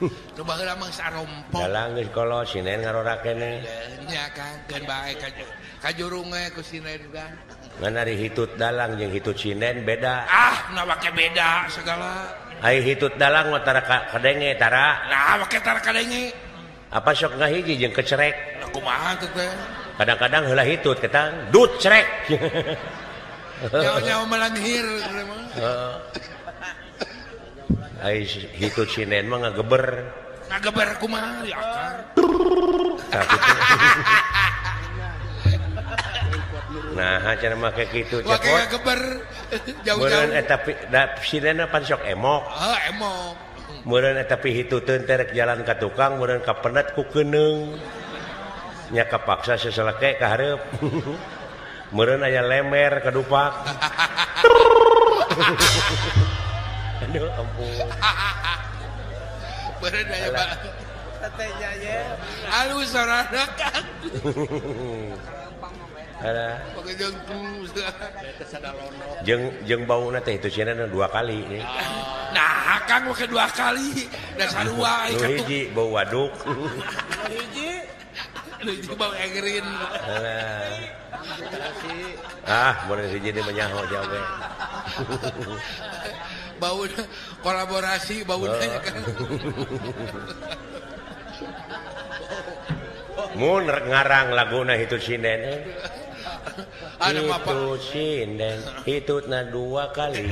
Nu baheula mah sarompok. Dalang geus kolot sinen ngarora keneh. Nya Kang, keun bae ka jurung we ku sinen kan. Ngan ari hitut dalang jeung hitut sinen beda. Ah, na make beda segala. Ai hitut dalang mah tara kadenge tara. Nah, make tara kadenge. Apa sok ngahiji jeung kecerek. Nah, kumaha teh teh? Kadang-kadang heula hitut ketang dut cerek. Nyawa-nyawa melanghir. Heeh. Ai hitut sinen mah ngageber. Ngageber kumaha ya akar. Nah, cara make kitu cepot. Make ngageber jauh-jauh. Meureun eta da sinenna pan sok emok. Heuh, emok. Meureun eta pihituteun teh rek jalan ka tukang, meureun kapenet ku keuneung. Nya kapaksa seseleke ka hareup. Meureun aya lemer kadupak. Aduh ampun. Meureun aya Pak. Tetehnya ye. Alus sorana kan. Alah. Jeung jeung bauna teh itu cenah dua kali nih. Nah, Kang make dua kali. Da sarua nu hiji bau waduk. Nu hiji. Nu hiji bau egrin. Alah. Ah, mun hiji deui mah nyaho jawe. Bau kolaborasi bauna kan. Mun ngarang laguna hitut sinden. Hitut sinden, hitutna dua kali.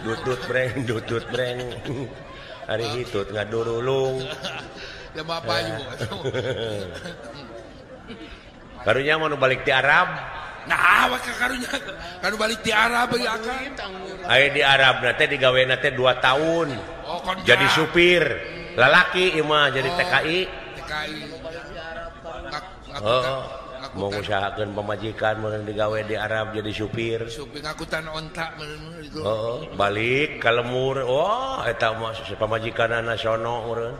Dutut breng, dutut breng. Ari hitut ngadurulung. Ya bapak ibu. Karunya mau balik ti Arab. Nah, maka karunya kanu balik ti Arab ya kan. Aya di Arab na teh digawena teh 2 tahun. Oh, jadi supir. Lalaki ieu mah jadi TKI. TKI. Oh, mau ngusahakeun pamajikan mun digawe di Arab jadi supir. Supir ngakutan onta meureun itu. Heeh, balik ka lemur. Wah, eta mah pamajikanana sono meureun.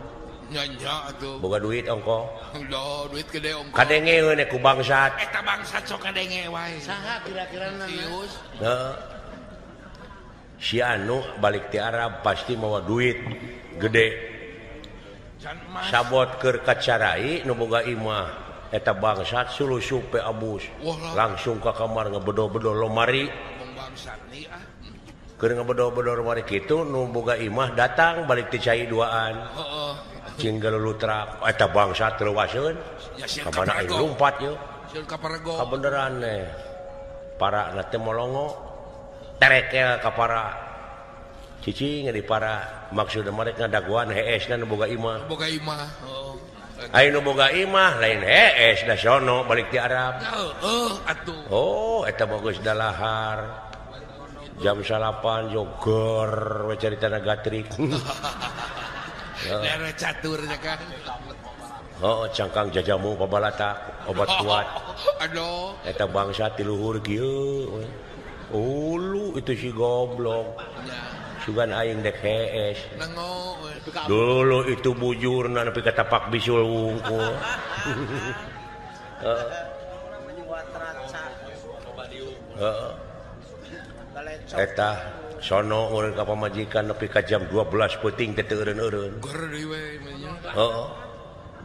Nya nya atuh. Boga duit ongko. Loh, duit gede ongko. Kadenge we ku bangsat. Eta bangsat sok kadenge wae. Saha kira-kirana? Sius. Heeh. Si anu balik ti Arab pasti mawa duit gede. Sabot keur kacarai nu boga imah eta bangsat sulusup pe abus. Langsung ka kamar ngebedo-bedo lomari. Keur ngebedo-bedo lomari kitu nu boga imah datang balik ti cai duaan. Heeh. Cing galulutrak eta bangsat leuwaseun. Ka mana aing lumpat yeuh. Sieun ka parego. Kabeneran teh. Para teh molongo terekel ka para cicing di para maksudna mereka ngadaguan hees na nu boga imah. Boga imah. Heeh. Aya nu boga imah lain hees da sono balik ti Arab. Heeh atuh. Oh, eta mah geus dalahar. Jam 9 jogor we caritana gatrik. Dere catur nya kan. Oh, cangkang jajamu pabalatak obat kuat. Aduh. Eta bangsa ti luhur kieu. Ulu itu si goblok. Sugan aing dek hees. Dulu itu bujurna nepi ka tapak bisul wungkul. Heeh. Heeh. Eta sono urang ka pamajikan nepi ka jam 12 peuting teh teu eureun-eureun. Ger deui we nya. Heeh.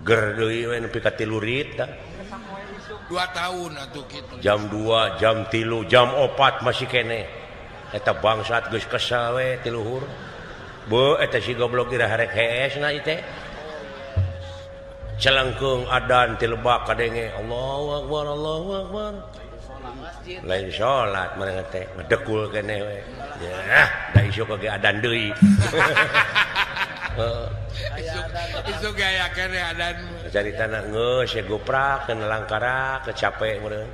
Ger deui we nepi ka 3 rit tah. 2 tahun atuh kitu. Jam 2, jam 3, jam 4 masih keneh. Eta bangsat geus kesel we ti luhur. Beuh eta si goblok ira harek hees na ieu teh. Celengkeung adan ti lebak kadenge Allahu akbar Allahu akbar. Lain salat manehna teh ngedekul keneh we. Yah, da isuk ge adan deui. Heeh. Isuk gaya keneh adan. Caritana geus ye goprak kana langkara kecape meureun.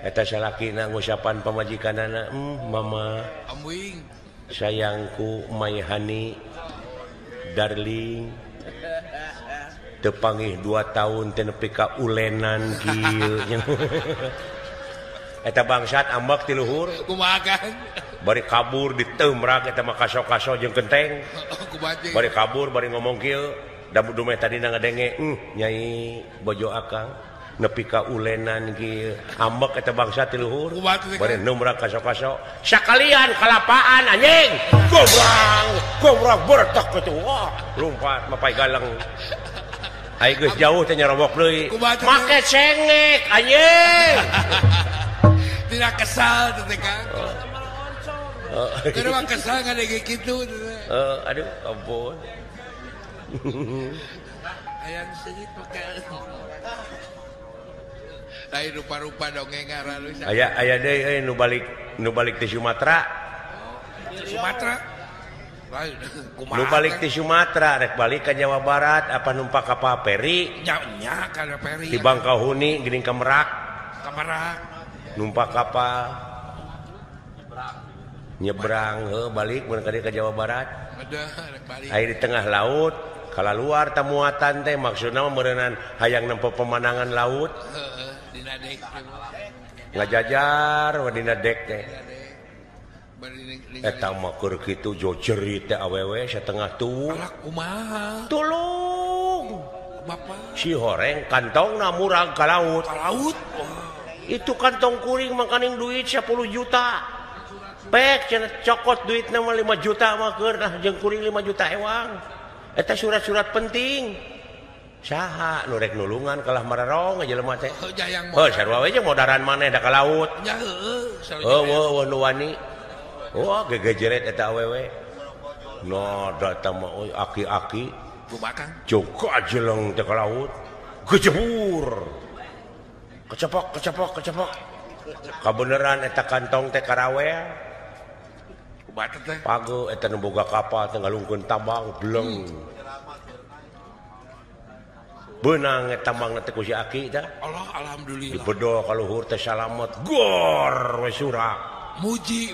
Eta salakina ngusapan pamajikanana, mama ambuing sayangku my honey darling teu pangih 2 tahun teh nepi ka ulenan kieu. Eta bangsat ambek ti luhur. Kumaha kan? Bari kabur diteumrak eta mah kaso-kaso jeung kenteng. Bari kabur bari ngomong kieu, da dumeh tadina ngadenge, nyai bojo akang nepi ka ulenan kieu. Ambek eta bangsa ti luhur. Bari numrak kaso-kaso. Sakalian kalapaan anjing. Goblok. Gomrok bertek kitu. Wah, lompat mapai galang. Ai geus jauh teh nyarobok deui. Make cengek anjing. Tidak kesal teh Kang. Keur mah kesal ngadege kitu. Heeh, aduh ampun. Hayang seungit make. Lain rupa-rupa dongeng aralus. Aya aya deui euy nu balik ti Sumatera. Sumatera. Nu balik ti Sumatera rek balik ka Jawa Barat apa numpak kapal peri? Nya nya ka peri. Di Bangkahuni geuning ka Merak. Ka Merak. Numpak kapal. Nyebrang heuh balik mun ka dieu ka Jawa Barat. Aya di tengah laut, kalaluar tamuatan teh maksudna mah meureunnan hayang nempo pemandangan laut. Heeh, dina dek. Ngajajar we dina dek teh. Eta mah keur kitu jo jerit teh awewe satengah tuwuh. Alah kumaha? Tolong. Bapak. Si horeng kantongna murag ka laut. Ka laut. Itu kantong kuring mangkaning duit 10 juta. Pek cenah cokot duitna mah 5 juta mah keur nah jeung kuring 5 juta ewang. Eta surat-surat penting. Saha nu rek nulungan kalah mararong jelema teh. Heuh sarua we jeung modaran maneh da ka laut. Nya heueuh. Heueuh nu wani. Wah gegejeret eta awewe. No da mah euy aki-aki. Kumaha? Joko ajeleng teh ka laut. Gejebur. Kecepok kecepok kecepok. Kabeneran eta kantong teh karawel. Kumaha teh? Pago eta nu boga kapal teh ngalungkeun tambang bleng. Beunang eta tambangna teh ku si aki teh. Allah alhamdulillah. Dibedol ka luhur teh salamet. Gor we surak. Muji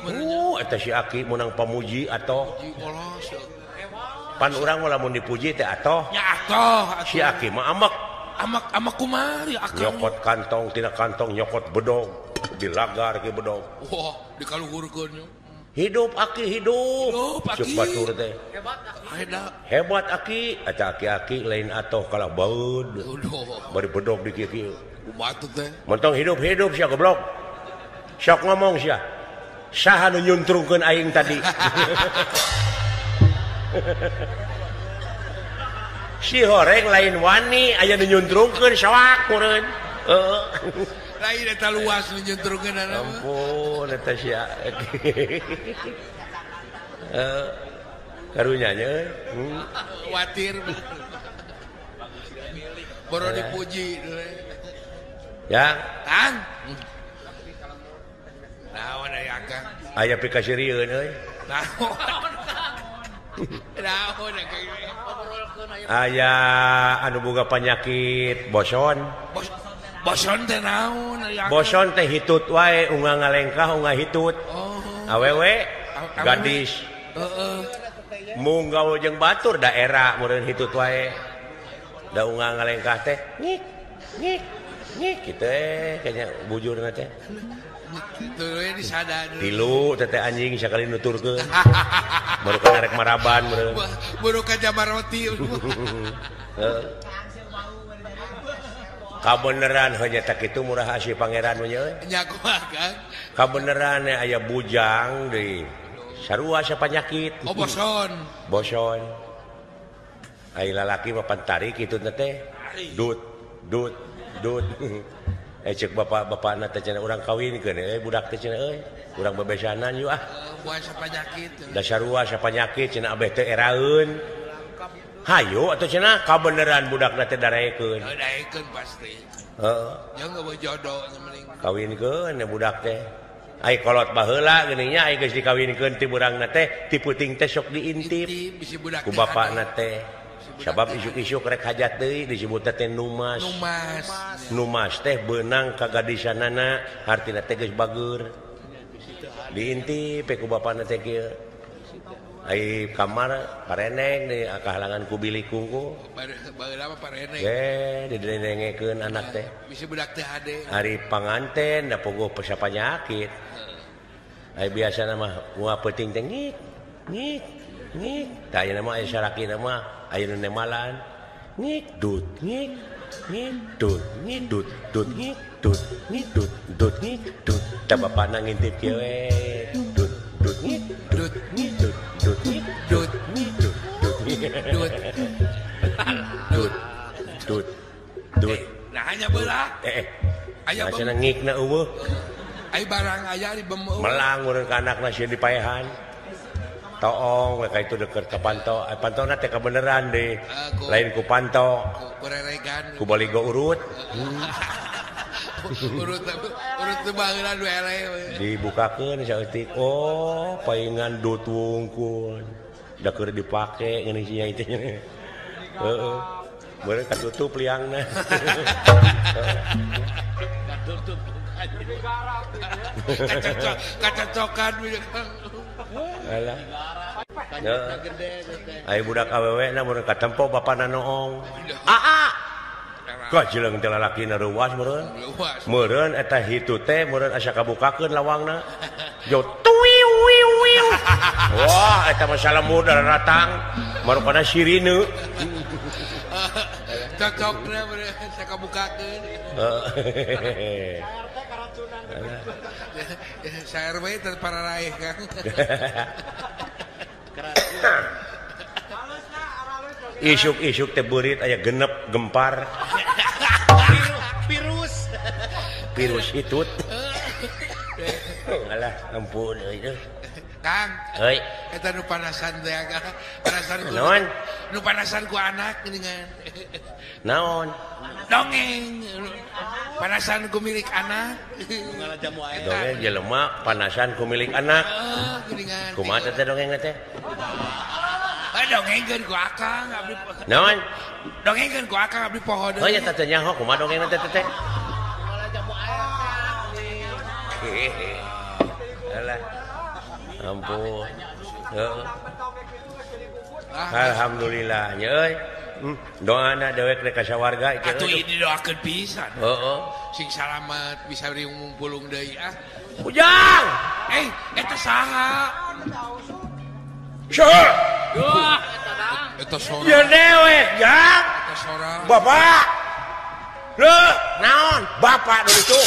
eta si aki menang pamuji atoh pan urang mah lamun dipuji teh atoh nya atoh si aki mah amek amek amek kumaha akang nyokot kantong tina kantong nyokot bedog dilagar ke bedog wah dikaluhurkeun hidup aki hidup aki. Cuk batur teh hebat aki eta aki-aki lain atoh kalah baeud bari bedog di kieu-kieu kumaha teh mentong hidup-hidup sia goblok sok ngomong sia saha nu nyuntrungkeun aing tadi. Si horeng lain wani aya nu nyuntrungkeun soak meureun. Heeh. Lain eta luas nu nyuntrungkeun. Ampun eta sia. Heeh. Karunya nya euy. Watir. Boro dipuji. Ya. Kang. Naon aya akang? Aya pikasirieun euy. Naon? Naon akang? Aya anu boga panyakit boson. Boson teh naon aya? Boson teh hitut wae unga ngalengkah unga hitut. Oh. Awewe gadis. Heeh. Mung gaul jeung batur daerah meureun hitut wae. Da unga ngalengkah teh ngik ngik ngik kitu kayaknya bujurna teh. Tilu teteh anjing sakali nuturkeun. Baru kana rek maraban meureun. Baru ka jamaroti. Heeh. Kabeneran heuh nya teh kitu murah asih pangeran mah nya euy. Nya kumaha Kang? Kabeneran aya bujang deui. Sarua sapanyakit. Oh boson. Boson. Ai lalaki mah pantarik kitu teh. Dut dut dut. Cek bapak-bapakna teh cenah urang kawinkeun euy budak teh cenah euy urang bebesanan yuk ah buah sapanyakit da sarua sapanyakit cenah abeh teh eraeun hayu atuh cenah kabeneran budakna teh daraekeun daekeun pasti heeh jeung eueuh jodoh mending kawinkeun budak teh ai kolot baheula geuning nya ai geus dikawinkeun ti burangna teh ti peuting teh sok diintip ku bapakna teh sabab isuk-isuk rek hajat deui disebutna teh numas. Numas. Numas teh beunang ka gadisanana hartina teh geus bageur. Diintip ku bapana teh kieu. Ai kamar pareneng deui kahalangan ku bilik kungku. Baheula mah pareneng. Ge didenengekeun anak teh. Bisi budak teh hade. Ari panganten da pogo panyakit. Ai biasana mah moal peuting teh ngik ngik ngik. Tah ayeuna mah aya salakina mah aya nu nemalan ngik dut ngik ngik dut ngik dut dut ngik dut ngik dut dut ngik dut tah bapana ngintip kieu we dut dut ngik dut ngik dut dut ngik dut ngik Dut. Dut. Dut. Dut. Nah hanya belah. Aya cenah ngikna eueuh. Ai barang aya di bem. Melang urang ka anakna sieun dipaehan. Toong we ka itu deket ka panto. Pantona teh kabeneran deh. Lain ku panto. Ku reregan. Ku baligo urut. Urut urut teu baheula du eleh. Dibukakeun saeutik. Oh, paingan dut wungkul. Da keur dipake ngeuning sia itu. Heeh. Meureun katutup liangna. Katutup. Kacocokan. Alah. Ai budak awewe na meureun katempo bapana noong. Aa. Kajeleng teh lalakina reuas meureun. Meureun eta hitu teh meureun asa kabukakeun lawangna. Jo tuiu wiu wiu. Wah, eta mah salemur daratang marukana sirine. Cocokna meureun asa kabukakeun. Heeh. Saya RW terpararaeh Kang. Isuk-isuk teh beurit aya genep gempar. Virus. Virus hitut. Alah, ampun euy. Kang. Heuy. Eta nu panasan teh panasan ku. Naon? Nu panasan ku anak geuningan. Naon? Dongeng. Panasan ku milik anak. Dongeng jelema panasan ku milik anak. Heeh, geuningan. Kumaha teh dongeng teh? Dongengkeun ku akang abdi. Naon? Dongengkeun ku akang abdi poho deui. Oh nya teh nyaho kumaha dongeng teh teh. Alah. Ampun. Heeh. Alhamdulillah nya euy. Doana dewek rek ka sawarga atuh ieu didoakeun pisan. Heeh. Sing salamet bisa riung pulung deui ah. Ujang. Eta saha? Saha? Wah, eta sora. Ya dewek, Jang. Eta sora. Bapak. Leuh, naon? Bapak nu itu.